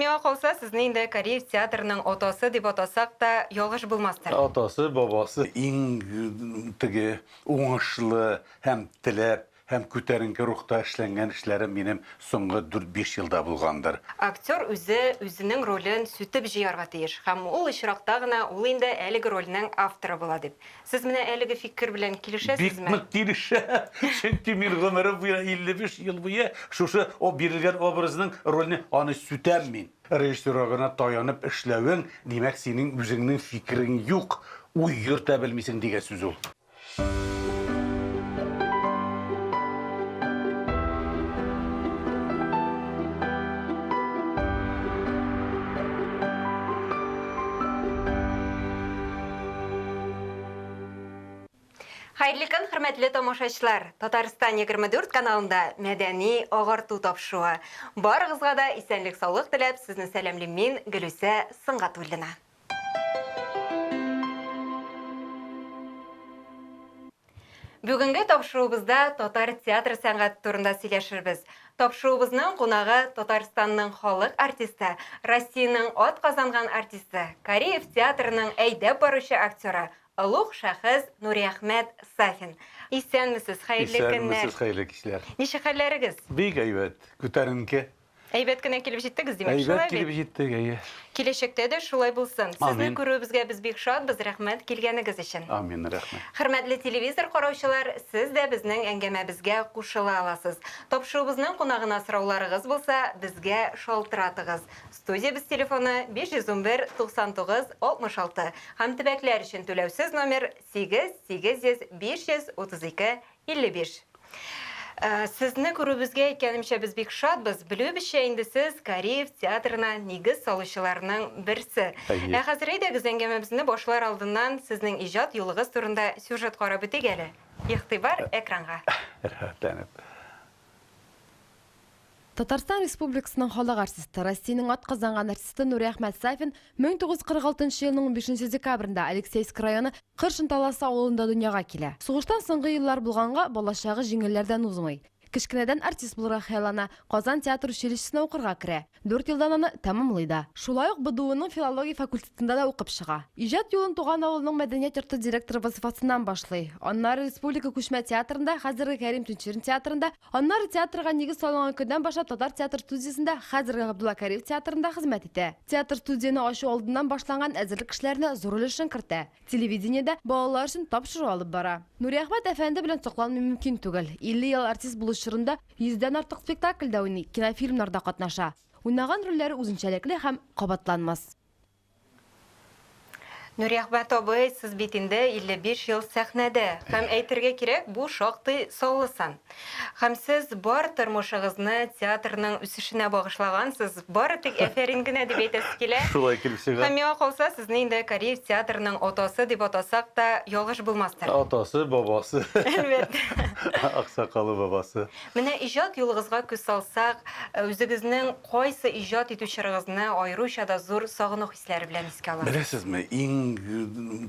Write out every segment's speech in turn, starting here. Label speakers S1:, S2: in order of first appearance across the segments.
S1: миңа калса, сезне инде Кариев театрының атасы дип атасак та, ялгыш булмастыр.
S2: Атасы, бабасы иң теге уңышлы һәм теләп һәм күтәренке рухта эшләнгән эшләрем минем соңгы 4-5 елда булгандыр.
S1: Актер үзе үзенең ролен сүтеп җыярга тиеш һәм ул очракта гына ул инде әлеге рольнең авторы була дип. Сез менә әлеге фикер белән килешәсезме?
S2: Бик нык килешәм. Чөнки мин гомерем буена 55 ел буе шушы бирелгән образның рольне аны сүтәм мин. Режиссерга гына таянып эшләвең, димәк, синең үзеңнең фикерең юк, уй йөртә белмисең дигән сүз ул.
S1: Хәерле көн, хөрмәтле тамашачылар! Татарстан 24 каналында мәдәни агарту тапшыруы. Барыгызга да исәнлек-саулык теләп, сезне сәламлим мин, Гөлүсә Сөнгатуллина. Бүгенге тапшыруыбызда татар театр сәнгате турында сөйләшербез. Тапшыруыбызның кунагы Татарстанның халык артисты, Россиянең атказанган артисты, Кариев театрының әйдәп баручы актеры, олуг шәхес Нуриәхмәт Сафин. Исәнмесез, хәерле көннәр.
S2: Исәнмесез, хәерле кичләр.
S1: Ничек хәлләрегез?
S2: Бик әйбәт, күтәренке.
S1: Әйбәт кенә килеп җиттегез, димәк, шулай
S2: бит? Әйбәт килеп җиттек, әйе.
S1: Киләчәктә дә шулай булсын. Сезне күрүебезгә без бик шатбыз, рәхмәт килгәнегез өчен.
S2: Амин, рәхмәт.
S1: Хөрмәтле телевизор караучылар, сез дә безнең әңгәмәбезгә кушыла аласыз. Тапшыруыбызның кунагына сорауларыгыз булса, безгә шалтыратыгыз. Студиябез телефоны 511 99 66 һәм төбәкләр өчен түләүсез номер 8 800 532 55. Сезне күрүебезгә, әйткәнемчә, без бик шатбыз. Белүебезчә, инде сез Кариев театрына нигез салучыларның берсе. Ә хәзер әйдәгез, әңгәмәбезне башлар алдыннан сезнең иҗат юлыгыз турында сюжет карап үтик әле. Игътибар экранга.
S2: Рәхәтләнеп.
S3: Татарстан Республикасының халык артисты, Россиянең атказанган артисты Нуриәхмәт Сафин 1946 елның 15 декабрендә Алексеевск районы Кыр Шынталасы авылында дөньяга килә. Сугыштан соңгы еллар булганга, балачагы җиңелләрдән узмый. Кечкенәдән артист булырга хыяллана, Казан театр училищесына укырга керә. Дүрт елдан аны тәмамлый да. Шулай ук БДУның филология факультетында да укып чыга. Иҗат юлын туган авылының мәдәният йорты директоры вазыйфасыннан башлый. Аннары Республика күчмә театрында, хәзерге Кәрим Тинчурин театрында, Аннары театрга нигез салынган көннән башлап Татар театр студиясендә, хәзерге Габдулла Кариев театрында хезмәт итә. Театр студияне ачу алдыннан башланган әзерлек эшләренә зур өлешен кертә. Телевидениедә балалар өчен тапшыру алып бара. Нуриәхмәт әфәнде белән сокланмый мөмкин түгел. 50 ел артист булу чорында йөздән артык спектакльдә уйный, кинофильмнарда катнаша. Уйнаган рольләре үзенчәлекле һәм кабатланмас.
S1: Нуриәхмәт абый, сез бит инде 55 ел сәхнәдә. Һәм әйтергә кирәк, бу шактый саллы сан. Һәм сез бар тормышыгызны театрның үсешенә багышлагансыз. Бары тик әфәрин генә дип әйтәсе килә.
S2: Шулай килеп чыга.
S1: Һәм миңа калса, сезне инде Кариев театрының атасы дип атасак та, ялгыш булмастыр.
S2: Атасы, бабасы.
S1: Әлбәттә.
S2: Аксакалы бабасы.
S1: Менә иҗат юлыгызга күз салсак, үзегезнең Кайсы иҗат итү чорыгызны аеруча да зур сагыну хисләре белән искә аласыз?
S2: Беләсезме, иң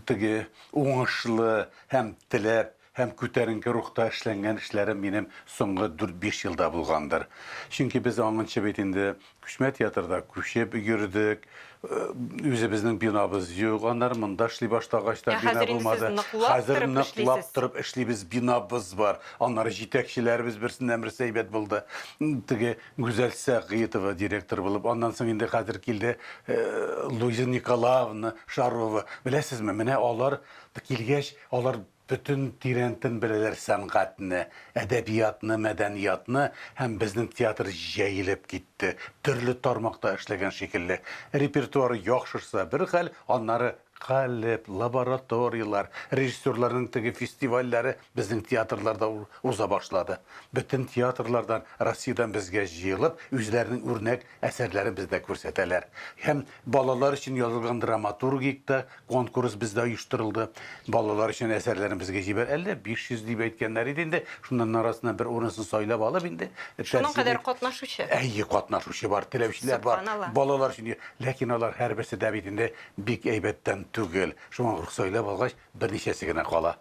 S2: теге уңышлы һәм теләп һәм күтәренке рухта эшләнгән эшләрем минем соңгы дүрт-биш елда булгандыр. Чөнки без аңынчы бит инде күчмә театрда күчеп йөрдек, үзебезнең бинабыз юк, аннары монда эшли башлагач та
S1: Ә
S2: бина
S1: хәзер инде сез
S2: булмады.
S1: ныклап
S2: Хәзер
S1: торып
S2: ныклап
S1: эшлисез.
S2: торып эшлибез, бинабыз бар. Аннары җитәкчеләребез берсеннән-берсе әйбәт булды. Теге Гүзәл Сәгыйтова директор булып, аннан соң инде хәзер килде Луиза Николаевна Шарова. Беләсезме, менә алар килгәч, алар бөтен тирәнтен беләләр сәнгатьне, әдәбиятны, мәдәниятны һәм безнең театр җәелеп китте. Төрле тармакта эшләгән шикелле. Репертуар яхшырса бер хәл, аннары калеб, лабораторияләр, режиссерларның теге фестивальләре безнең театрларда уза башлады. Бөтен театрлардан, Россиядән безгә җыелып, үзләренең үрнәк әсәрләрен бездә күрсәтәләр. Һәм балалар өчен язылган драматургик та конкурс бездә оештырылды. Балалар өчен әсәрләрен безгә җибәр. Әллә 500 дип әйткәннәр иде инде. Шуннан арасыннан бер урынысын сайлап алып инде.
S1: Шуның кадәр катнашучы.
S2: Әйе, катнашучы бар, теләүчеләр бар. Балалар өчен. Ләкин алар һәрберсе дә бит инде бик әйбәттән түгел. Шуңа күрә сайлап алгач, берничәсе генә кала.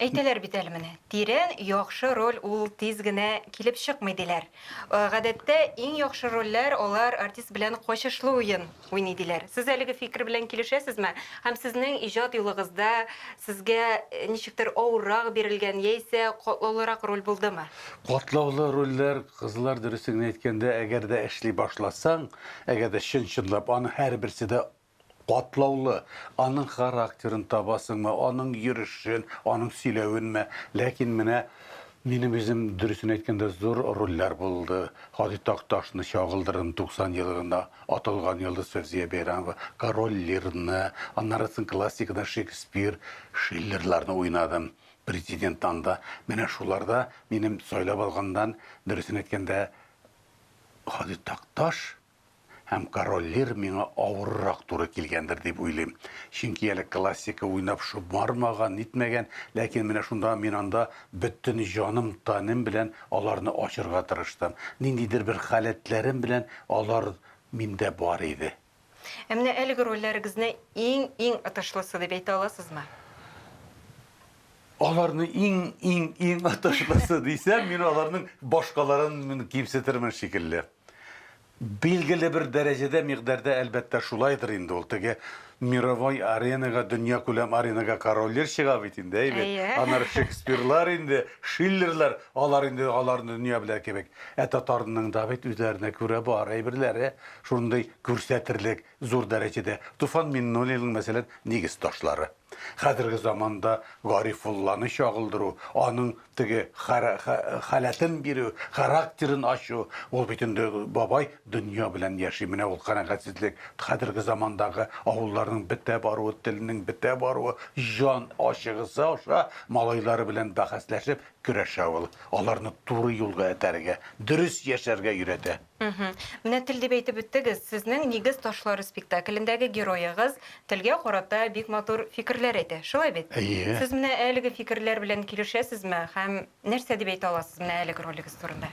S1: Әйтәләр бит әле менә, тирән, яхшы роль ул тиз генә килеп чыкмый, диләр. Гадәттә, иң яхшы рольләр алар артист белән качышлы уен уйный, диләр. Сез әлеге фикер белән килешәсезме? Һәм сезнең иҗат юлыгызда сезгә ничектер авыррак бирелгән яисә катлаулырак роль булдымы?
S2: Катлаулы рольләр, кызлар, дөресен генә әйткәндә, әгәр дә эшли башласаң, әгәр дә чын-чынлап, аның һәрберсе дә катлаулы. Аның характерын табасыңмы, аның йөрешен, аның сөйләвенме. Ләкин менә минем үзем, дөресен әйткәндә, зур рольләр булды. Һади Такташны чагылдырдым 90 еллыгында, Атылган йолдыз Фәүзия Бәйрәмова, Король Лирны, аннары соң классикадан Шекспир, Шиллерларны уйнадым. Президент анда. Менә шуларда минем сайлап алганнан, дөресен әйткәндә, Һади Такташ Һәм Король Лир миңа авыррак туры килгәндер дип уйлыйм. Чөнки әле классика уйнап шомармаган, нитмәгән, ләкин менә шунда мин анда бөтен җаным, тәнем белән аларны ачырга тырыштым. Ниндидер бер халәтләрем белән алар миндә бар иде.
S1: Ә менә әлеге рольләрегезне иң-иң отышлысы дип әйтә аласызмы?
S2: Аларны иң-иң-иң отышлысы дисәм, мин аларның башкаларын мин кимсетермен шикелле. Билгеле бер дәрәҗәдә, микъдарда, әлбәттә, шулайдыр инде ул. Теге мировой аренага, дөньякүләм аренага корольләр чыга бит инде, әйбәт.
S1: Әйе.
S2: Аннары Шекспирлар инде, Шиллерлар, алар инде аларны дөнья белә кебек. Ә татарның да бит үзләренә күрә бар әйберләре, шундый күрсәтерлек зур дәрәҗәдә. Туфан Миңнуллинның, мәсәлән, Нигез ташлары. Хәзерге заманда Гарифулланы чагылдыру, аның теге халәтен бирү, характерын ачу, ул бит инде бабай дөнья белән яши. Менә ул канәгатьсезлек, хәзерге замандагы авылларның бетә баруы, телнең бетә баруы, җан ачыгысы аша малайлары белән бәхәсләшеп көрәшә ул. Аларны туры юлга этәрергә, дөрес яшәргә өйрәтә.
S1: Менә тел дип әйтеп үттегез. Сезнең Нигез ташлары спектаклендәге героегыз телгә карата бик матур фикерләр әйтә. Шулай бит?
S2: Әйе.
S1: Сез менә әлеге фикерләр белән килешәсезме һәм нәрсә дип әйтә аласыз менә әлеге ролегез турында?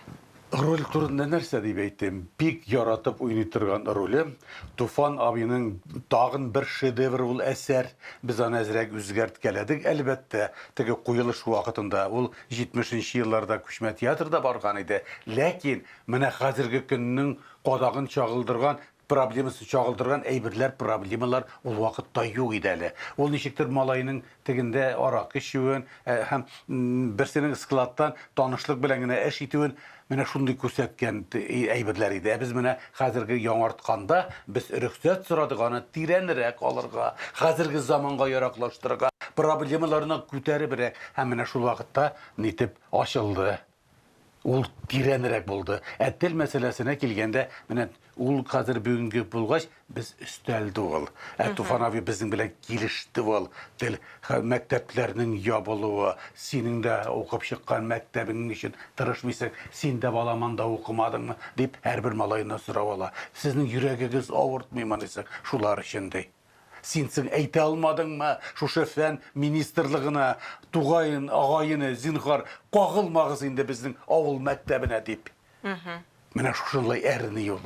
S2: Роль турында нәрсә дип әйтим? Бик яратып уйный торган ролем. Туфан абыйның тагын бер шедевры ул әсәр. Без аны әзрәк үзгәрткәләдек, әлбәттә. Теге куелыш вакытында ул 70 нче елларда күчмә театрда барган иде. Ләкин Менә хәзерге көннең кадагын чагылдырган, проблемасын чагылдырган әйберләр, проблемалар ул вакытта юк иде әле. Ул ничектер малайның тегендә аракы эчүен һәм берсенең складтан танышлык белән генә эш итүен менә шундый күрсәткән әйберләр иде. Ә без менә хәзерге яңартканда без рөхсәт сорадык аны тирәнрәк алырга, хәзерге заманга яраклаштырырга, проблемаларны күтәребрәк. Һәм менә шул вакытта нитеп ачылды. Ул тирәнрәк булды. Ә тел мәсьәләсенә килгәндә, менә ул хәзер бүгенге булгач, без өстәлде ул. Ә Туфан абый безнең белән килеште ул. Тел мәктәпләрнең ябылуы, синең дә укып чыккан мәктәбең өчен тырышмыйсың, син дә балам анда укымадыңмы, дип һәрбер малаеннан сорау ала. Сезнең йөрәгегез авыртмыймыни соң шулар өчен, ди. Син соң әйтә алмадыңмы шушы фән министрлыгына, тугаен, агаены, зинһар, кагылмагыз инде безнең авыл мәктәбенә дип. Менә шушынлай әрни ул.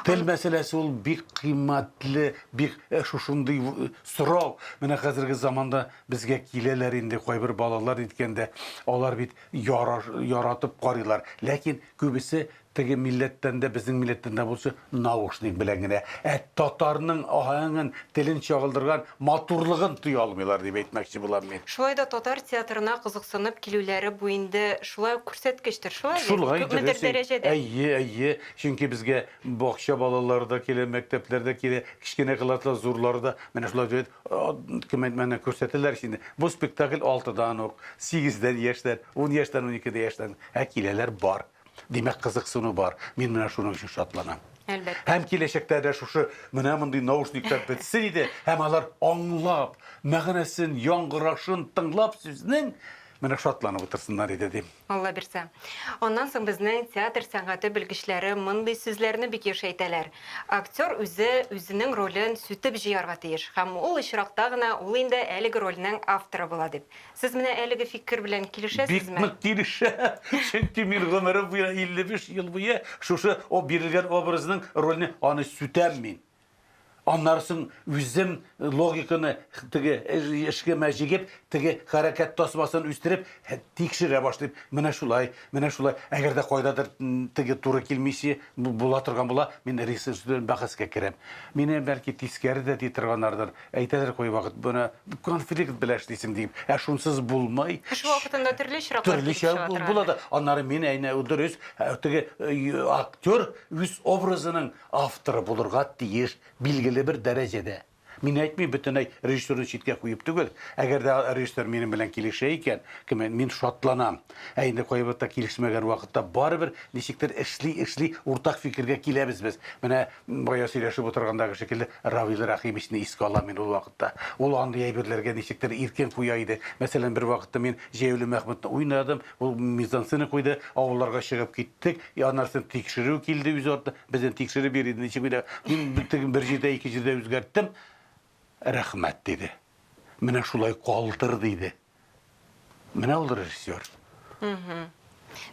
S2: Тел мәсьәләсе ул бик кыйммәтле, бик э, шушындый сорау. Менә хәзерге заманда безгә киләләр инде кайбер балалар әйткәндә, алар бит яратып карыйлар. Ләкин күбесе Теге милләттән дә, безнең милләттән дә булса, наушник белән генә. Ә татарның аһәңен, телен чагылдырган матурлыгын тоя алмыйлар дип әйтмәкче булам мин.
S1: Шулай да татар театрына кызыксынып килүләре бу инде шулай ук күрсәткечтер, шулай бит?
S2: Шулай,
S1: Күпмедер
S2: дөрес.
S1: дәрәҗәдә.
S2: Әйе, әйе. Чөнки безгә бакча балалары да килә, мәктәпләр дә килә, кечкенә класслар, зурлары да. Менә шулай дип, кем әйтмәне күрсәтәләр инде. Бу спектакль алтыдан ук, сигездән яшьтән, ун яшьтән, уникедә яшьтән. Ә киләләр бар. Димәк, кызыксыну бар. Мин менә шуның өчен шатланам.
S1: Әлбәттә.
S2: Һәм киләчәктә дә шушы менә мондый наушниклар бетсен иде, һәм алар аңлап, мәгънәсен, яңгырашын тыңлап сүзнең, менә шатланып утырсыннар иде дим.
S1: Алла бирсә. Аннан соң безнең театр сәнгате белгечләре мондый сүзләрне бик еш әйтәләр. Актер үзе үзенең ролен сүтеп җыярга тиеш һәм ул очракта гына ул инде әлеге рольнең авторы була дип. Сез менә әлеге фикер белән килешәсезме?
S2: Бик нык килешәм. Чөнки мин гомерем буе, 55 ел буе шушы бирелгән образның рольне аны сүтәм мин. Аннары соң үзем логиканы теге эшкемә җигеп, теге хәрәкәт тасмасын үстереп, тикшерә башлыйм. Менә шулай, менә шулай. Әгәр дә кайдадыр теге туры килмичә була торган була, мин режиссер белән бәхәскә керәм. Мине бәлки тискәре дә ди торганнардыр. Әйтәләр кайвакыт, менә конфликт белән эшлисең дип. Ә шунсыз булмый.
S1: Эш вакытында төрле очраклар килеп
S2: Төрлечә
S1: чыга
S2: була
S1: торгандыр.
S2: Да. Аннары мин әйнә дөрес, теге актер үз образының авторы булырга тиеш билгеле бер дәрәҗәдә. Мин әйтмим, бөтенләй режиссерны читкә куеп түгел. Әгәр дә режиссер минем белән килешә икән, кем мин шатланам. Ә инде кайвакытта килешмәгән вакытта барыбер ничектер эшли-эшли уртак фикергә киләбез без. Менә бая сөйләшеп утыргандагы шикелле Равил Рәхимовичны искә алам мин ул вакытта. Ул андый әйберләргә ничектер иркен куя иде. Мәсәлән, бер вакытта мин Җәяүле Мәхмүтне уйнадым, ул мизансцена куйды, авылларга чыгып киттек. И аннан соң тикшерү килде үз артына. Безне тикшереп йөри иде, ничек уйна. Мин теге бер җирдә, ике җирдә үзгәрттем. Рәхмәт, диде. Менә шулай калдыр, диде. Менә ул режиссер.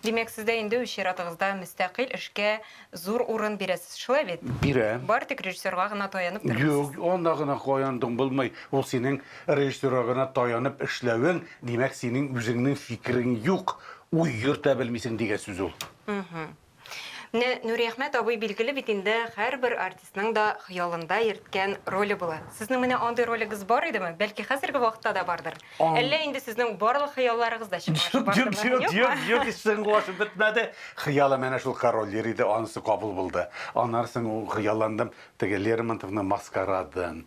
S1: Димәк, сез дә инде үз чиратыгызда мөстәкыйль эшкә зур урын бирәсез, шулай бит?
S2: Бирәм.
S1: Бары тик режиссерга гына таянып тормыйсыз.
S2: Юк, анда гына таяндың булмый. Ул синең режиссерга гына таянып эшләвең, димәк, синең үзеңнең фикерең юк, уй йөртә белмисең дигән сүз ул.
S1: Менә Нуриәхмәт абый, билгеле бит инде, һәрбер артистның да хыялында йөрткән роле була. Сезнең менә андый ролегез бар идеме? Бәлки хәзерге вакытта да бардыр. Әллә инде сезнең барлык хыялларыгыз да чынга
S2: Юк, юк, юк, юк, юк, чынга ашып бетмәде. Хыялым әнә шул Король Лир иде, анысы кабул булды. Аннан соң ул хыялландым теге Лермонтовның Маскарадын.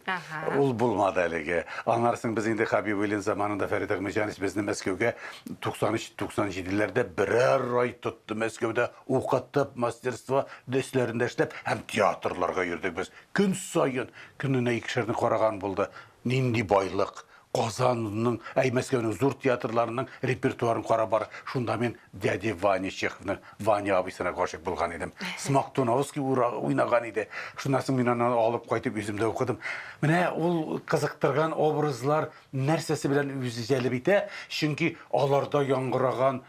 S2: Ул булмады әлеге. Аннан соң без инде Хабибуллин заманында Фәрит Әхмәтҗанович безне Мәскәүгә 93-97ләрдә берәр ай тотты Мәскәүдә укытып, мастерство өсләрендә эшләп һәм театрларга йөрдек без. Көн саен, көненә икешәрне караган булды. Нинди байлык! Казанның, әй, Мәскәүнең зур театрларының репертуарын карап бар. Шунда мин дядя Ваня Чеховның Ваня абыйсына гашыйк булган идем. Смоктуновский уйнаган иде. Шуннан соң мин аны алып кайтып үзем дә укыдым. Менә ул кызыктырган образлар нәрсәсе белән үзе җәлеп итә? Чөнки аларда яңгыраган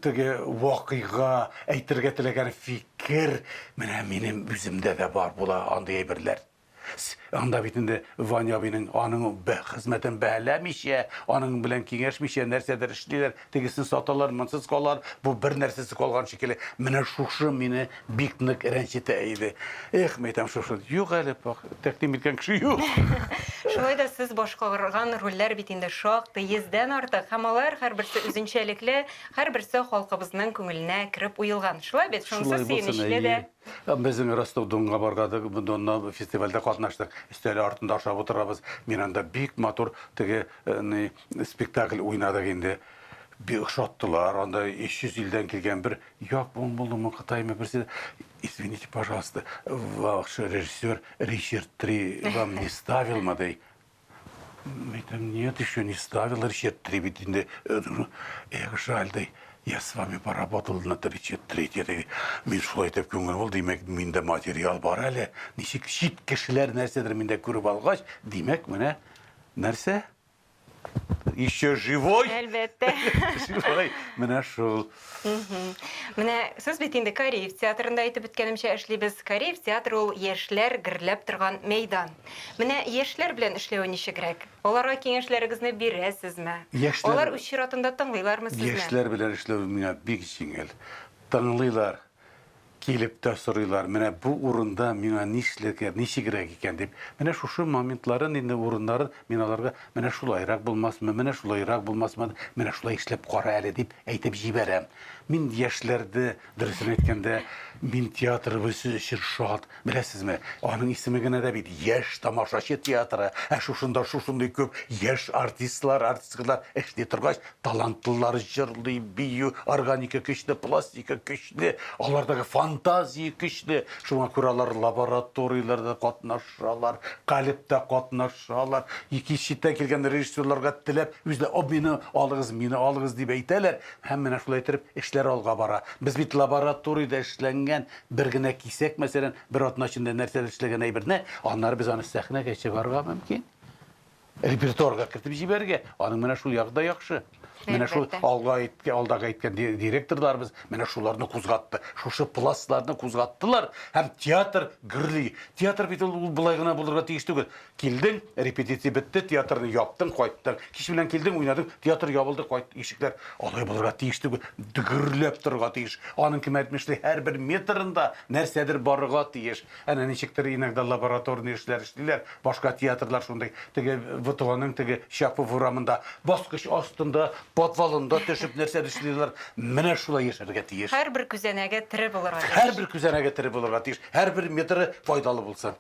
S2: теге вакыйга, әйтергә теләгән фикер менә минем үземдә дә бар була андый әйберләр. Анда бит инде Ваня абыйның аның хезмәтен бәһаләмичә, аның белән киңәшмичә нәрсәдер эшлиләр, тегесен саталар, монсыз калар, бу бер нәрсәсе калган шикелле. Менә шушы мине бик нык рәнҗетә иде. Эх, мәйтәм, шушы. Юк әле, тәкъдим иткән кеше юк.
S1: Шулай да сез башкарган рольләр бит инде шактый, йөздән артык, һәм алар һәрберсе үзенчәлекле, һәрберсе халкыбызның күңеленә кереп уелган. Шулай бит, шунысы
S2: Шулай булсын,
S1: сөенечле дә.
S2: Әйе. Безнең Ростов-Донга баргандык, Донна фестивальдә катнаштык. Өстәл артында ашап утырабыз. Мин анда бик матур теге ни, спектакль уйнадык инде. Бик ошаттылар. Анда 300 илдән килгән бер япон булдымы, кытаймы берсе. Извините, пожалуйста, ваш режиссер Ричард 3 вам не ставил модель? Әйтәм, нет, еще не ставил Ричард 3 бит инде. Эх, жаль, ди. Я с вами поработал над Ричард 3, ди. Мин шулай итеп күңел булды, димәк, миндә материал бар әле. Ничек чит кешеләр нәрсәдер миндә күреп алгач, димәк, менә нәрсә? Еще живой.
S1: Әлбәттә.
S2: Живой. Менә шул.
S1: Менә сез бит инде Кариев театрында, әйтеп үткәнемчә, эшлибез. Кариев театры ул яшьләр гөрләп торган мәйдан. Менә яшьләр белән эшләве ничегрәк? Аларга киңәшләрегезне бирәсезме?
S2: Яшьләр
S1: Алар үз чиратында тыңлыйлармы сезне?
S2: Яшьләр белән эшләү миңа бик җиңел. Тыңлыйлар, килеп тә сорыйлар. Менә бу урында миңа нишләргә, ничегрәк икән дип. Менә шушы моментларын инде урыннарын мин аларга менә шулайрак булмасмы, менә шулайрак булмасмы, менә шулай эшләп кара әле дип әйтеп җибәрәм. Мин яшьләрдә, дөресен әйткәндә, мин театрыбыз өчен шат. Беләсезме, аның исеме генә дә бит яшь тамашачы театры. Ә шушында шушындый күп яшь артистлар, артисткалар эшли торгач, талантлылар җырлый, бию, органика көчле, пластика көчле, алардагы фантазия көчле. Шуңа күрә алар лабораторияләрдә катнашалар, калебтә катнашалар. Ике читтән килгән режиссерларга теләп, үзләре, "О, мине алыгыз, мине алыгыз" дип әйтәләр. Һәм менә шулай итеп эшләр алга бара. Без бит лабораториядә эшләнгән бер генә кисәк, мәсәлән, бер атна эчендә нәрсәдер эшләгән әйберне, аннары без аны сәхнәгә чыгарырга мөмкин. Репертуарга кертеп җибәрергә. Аның менә шул ягы да яхшы. Менә шул алга әйткән, алдагы әйткән директорларыбыз менә шуларны кузгатты. Шушы пластларны кузгаттылар һәм театр гөрли. Театр бит ул болай гына булырга тиеш түгел. Килдең, репетиция бетте, театрны яптың, кайттың. Кич белән килдең, уйнадың, театр ябылды, кайт, ишекләр. Алай булырга тиеш түгел. Гөрләп торырга тиеш. Аның кем әйтмешли, һәрбер метрында нәрсәдер барырга тиеш. Әнә ничектер иногда лабораторный эшләр эшлиләр. Башка театрлар шундый. Теге ВТОның теге Щапов урамында баскыч астында, подвалында төшеп нәрсәдер эшлиләр. Менә шулай яшәргә тиеш.
S1: Һәрбер күзәнәге тере булырга тиеш.
S2: Һәрбер күзәнәге тере булырга тиеш. Һәрбер метры файдалы булсын.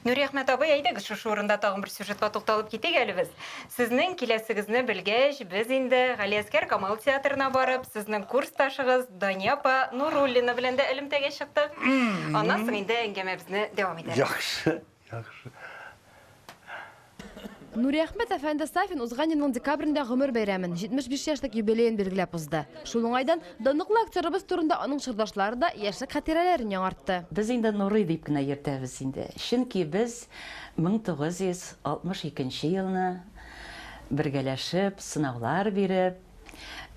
S1: Нуриәхмәт абый, әйдәгез шушы урында тагын бер сюжетка тукталып китик әле без. Сезнең киләсегезне белгәч, без инде Галиәсгар Камал театрына барып, сезнең курсташыгыз Дания апа Нуруллина белән дә элемтәгә чыктык. Аннан соң инде әңгәмәбезне дәвам итәрбез.
S2: Яхшы, яхшы.
S3: Нуриәхмәт әфәнде Сафин узган елның декабрендә гомер бәйрәмен, 75 яшьлек юбилеен билгеләп узды. Шул уңайдан данлыклы актерыбыз турында аның чордашлары да яшьлек хатирәләрен яңартты.
S4: Без инде Нурый дип кенә йөртәбез инде. Чөнки без 1962 нче елны бергәләшеп, сынаулар биреп,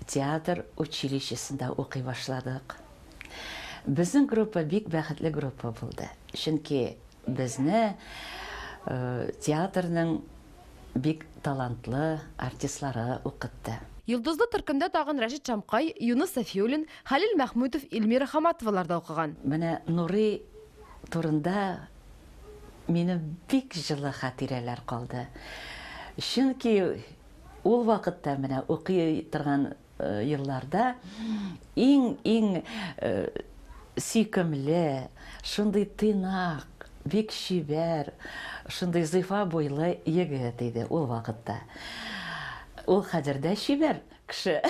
S4: театр училищесында укый башладык. Безнең группа бик бәхетле группа булды. Чөнки Безне театрның бик талантлы артистлары укытты.
S3: Йолдызлы төркемдә тагын Рәшит Шамкай, Юныс Сафиуллин, Хәлил Мәхмүтов, Эльмира Хаматовалар да укыган.
S4: Менә Нурый турында минем бик җылы хатирәләр калды. Чөнки ул вакытта менә укый торган елларда иң-иң сөйкемле, шундый тыйнак, бик чибәр, шундый зифа буйлы егет иде ул вакытта. Ул хәзер дә чибәр кеше.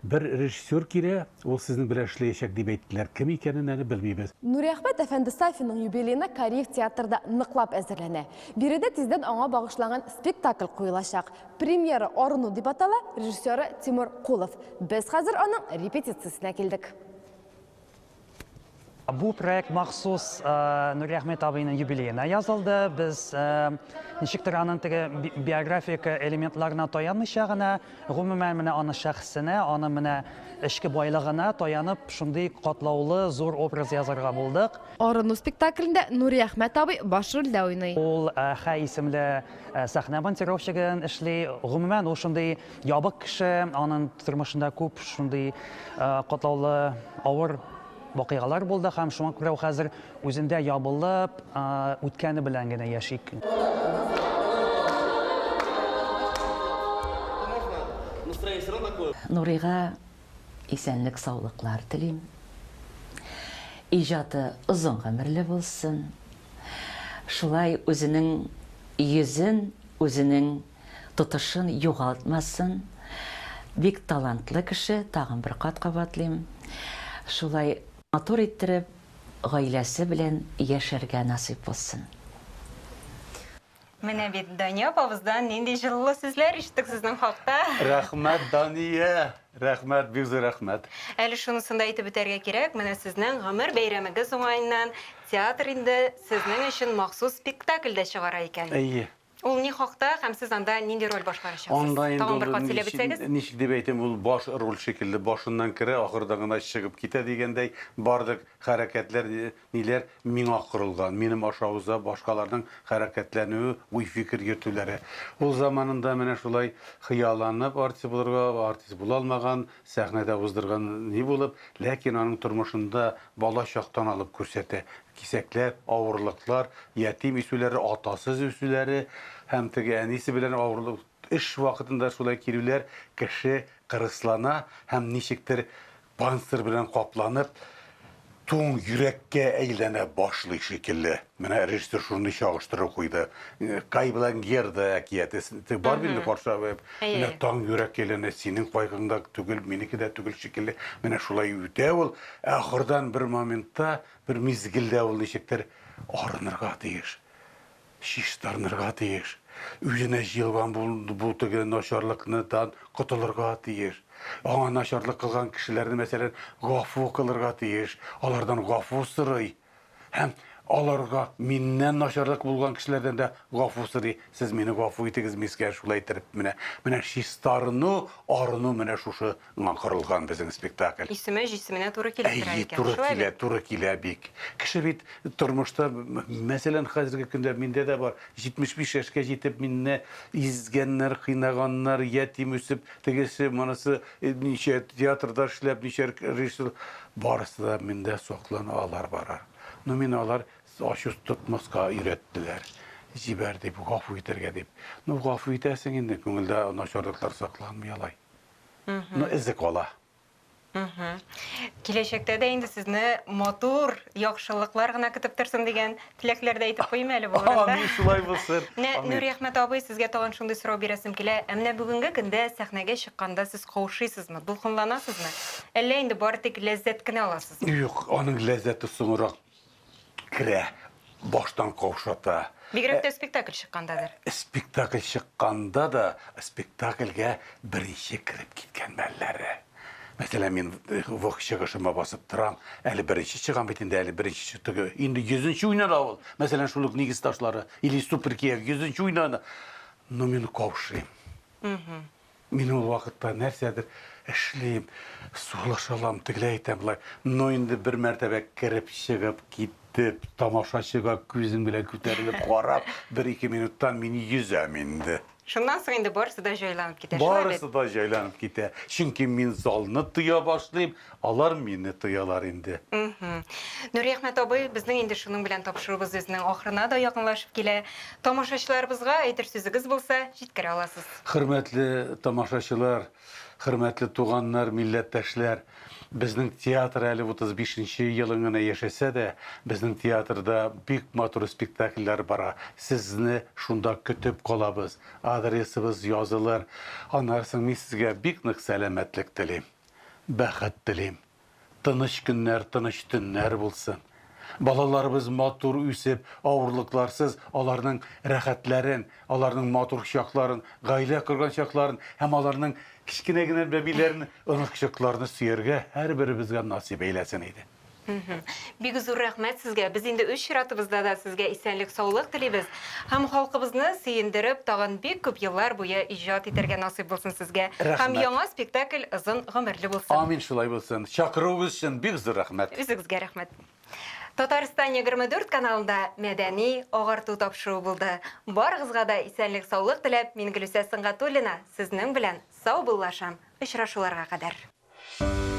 S2: Бер режиссер килә, ул сезнең белән эшләячәк, дип әйттеләр. Кем икәнен әле белмибез.
S3: Нуриәхмәт әфәнде Сафинның юбилеена Кариев театры да ныклап әзерләнә. Биредә тиздән аңа багышланган спектакль куелачак. Премьера Арыну дип атала, режиссеры Тимур Кулов. Без хәзер аның репетициясенә килдек.
S5: Бу проект махсус Нуриәхмәт абыйның юбилеена язылды. Без ничектер аның теге биографик элементларына таянмыйча гына, гомумән менә аның шәхесенә, аның менә эчке байлыгына таянып, шундый катлаулы зур образ язарга булдык.
S3: Арыну спектаклендә Нуриәхмәт абый баш рольдә уйный.
S5: Ул Хәй исемле Сәхнә монтировщигын эшли. Гомумән, ул шундый ябык кеше, аның тормышында күп шундый катлаулы, авыр вакыйгалар булды һәм шуңа күрә ул хәзер үзендә ябылып, үткәне белән генә яши.
S4: Нурыйга исәнлек-саулыклар телим. Иҗаты озын гомерле булсын. Шулай үзенең йөзен, үзенең тотышын югалтмасын. Бик талантлы кеше, тагын бер кат кабатлыйм. Шулай матур иттереп, гаиләсе белән яшәргә насыйп булсын.
S1: Менә бит Дания апабыздан нинди җылы сүзләр ишеттек сезнең хакта.
S2: Рәхмәт, Дания! Рәхмәт, бик зур рәхмәт.
S1: Әле шунысын да әйтеп үтәргә кирәк, менә сезнең гомер бәйрәмегез уңаеннан театр инде сезнең өчен махсус спектакль дә чыгара икән.
S2: Әйе.
S1: Ул ни хакта һәм сез анда нинди роль башкарачаксыз?
S2: Анда инде
S1: Тагын
S2: ул
S1: бер кат сөйләп
S2: ничек,
S1: үтсәгез.
S2: ничек дип әйтим, ул баш роль шикелле, башыннан керә, ахырда гына чыгып китә дигәндәй, барлык хәрәкәтләр, Ниләр миңа корылган, минем аша уза башкаларның хәрәкәтләнүе, уй-фикер йөртүләре. Ул заманында менә шулай хыялланып артист булырга, артист була алмаган, сәхнәдә уздырган ни булып, ләкин аның тормышында бала чактан алып күрсәтә. Кисәкләр, авырлыклар, ятим үсүләре, атасыз үсүләре һәм теге әнисе белән авырлык, эш вакытында шулай килүләр, кеше кырыслана һәм ничектер Панцирь белән капланып, туң йөрәккә әйләнә башлый шикелле. Менә режиссер шундый чагыштыру куйды. Кай белән Герда әкияте. Бар бит инде каршы. Менә таң йөрәккә әйләнә, синең кайгың да түгел, минеке дә түгел шикелле. Менә шулай үтә ул. Ә ахырдан бер моментта, бер мизгелдә ул ничектер арынырга тиеш. Чистарынырга тиеш. Үзенә җыелган бу, бу теге начарлыкныдан котылырга тиеш. Аңа начарлык кылган кешеләрне, мәсәлән, гафу кылырга тиеш. Алардан гафу сорый. Һәм Аларга миннән начарлык булган кешеләрдән дә гафу сорый. Сез мине гафу итегез, мискә шулай иттереп менә. Менә чистарыну, арыну менә шушы корылган безнең спектакль.
S1: Исеме җисеменә туры килеп тора
S2: Әйе,
S1: икән.
S2: туры
S1: Шулай
S2: килә,
S1: бит?
S2: туры килә бик. Кеше бит тормышта, мәсәлән, хәзерге көндә миндә дә бар, 75 яшькә җитеп минне изгәннәр, кыйнаганнар, ятим үсеп, тегесе, монысы, ничә театрда эшләп, ничә режиссер, барысы да миндә саклана, алар барар. Но мин алар ачу тотмаска өйрәттеләр. Җибәр дип, гафу итәргә дип. Ну, гафу итәсең инде, күңелдә начарлыклар сакланмый алай. Ну, эзе кала.
S1: Киләчәктә дә инде сезне матур яхшылыклар гына көтеп торсын дигән теләкләр дә әйтеп куйыйм әле бу урында.
S2: Амин, шулай булсын.
S1: Менә
S2: Амин.
S1: Нуриәхмәт абый, сезгә тагын шундый сорау бирәсем килә. Ә менә бүгенге көндә сәхнәгә чыкканда сез каушыйсызмы, дулкынланасызмы? Әллә инде бары тик ләззәт кенә аласызмы?
S2: Юк, аның ләззәте соңрак керә, баштан каушата.
S1: Бигрәк тә спектакль чыккандадыр.
S2: Спектакль чыкканда да спектакльгә беренче кереп киткән мәлләре. Мәсәлән, мин вох чыгышыма басып торам, әле беренче чыгам бит инде, әле беренче теге, инде 100-нче уйнала ул. Мәсәлән, шул ук Нигез ташлары или Супер кияү 100-нче уйнана. Но мин каушыйм. Мин ул вакытта нәрсәдер эшлим, сулыш алам, тегеләй әйтәм, болай. Но инде бер мәртәбә кереп чыгып китеп, тамашачыга күзем белән күтәрелеп карап, бер-ике минуттан мин йөзәм инде.
S1: Шуннан соң инде барысы да җайланып китә, шулай бит?
S2: Барысы да җайланып китә. Чөнки мин залны тоя башлыйм, алар мине тоялар инде.
S1: Нуриәхмәт абый, безнең инде шуның белән тапшыруыбыз үзенең ахырына да якынлашып килә. Тамашачыларыбызга әйтер сүзегез булса, җиткерә аласыз.
S2: Хөрмәтле тамашачылар, хөрмәтле туганнар, милләттәшләр, безнең театр әле 35 нче елын гына яшәсә дә, безнең театрда бик матур спектакльләр бара. Сезне шунда көтеп калабыз. Адресыбыз язылыр. Аннан соң мин сезгә бик нык сәламәтлек телим. Бәхет телим. Тыныч көннәр, тыныч төннәр булсын. Балаларыбыз матур үсеп, авырлыкларсыз аларның рәхәтләрен, аларның матур чакларын, гаилә корган чакларын һәм аларның кечкенә генә бәбиләрен, оныкчыкларны сөяргә һәрберебезгә насыйп әйләсен иде.
S1: Бик зур рәхмәт сезгә. Без инде үз чиратыбызда да сезгә исәнлек, саулык телибез. Һәм халкыбызны сөендереп, тагын бик күп еллар буе иҗат итәргә насыйп булсын сезгә. Һәм
S2: Рәхмәт.
S1: яңа спектакль озын гомерле булсын.
S2: Амин, шулай булсын. Чакыруыгыз өчен бик зур рәхмәт.
S1: Үзегезгә рәхмәт. Татарстан 24 каналында мәдәни агарту тапшыруы булды. Барыгызга да исәнлек, саулык теләп, мин Гөлүсә Сөнгатуллина сезнең белән саубуллашам. Очрашуларга кадәр.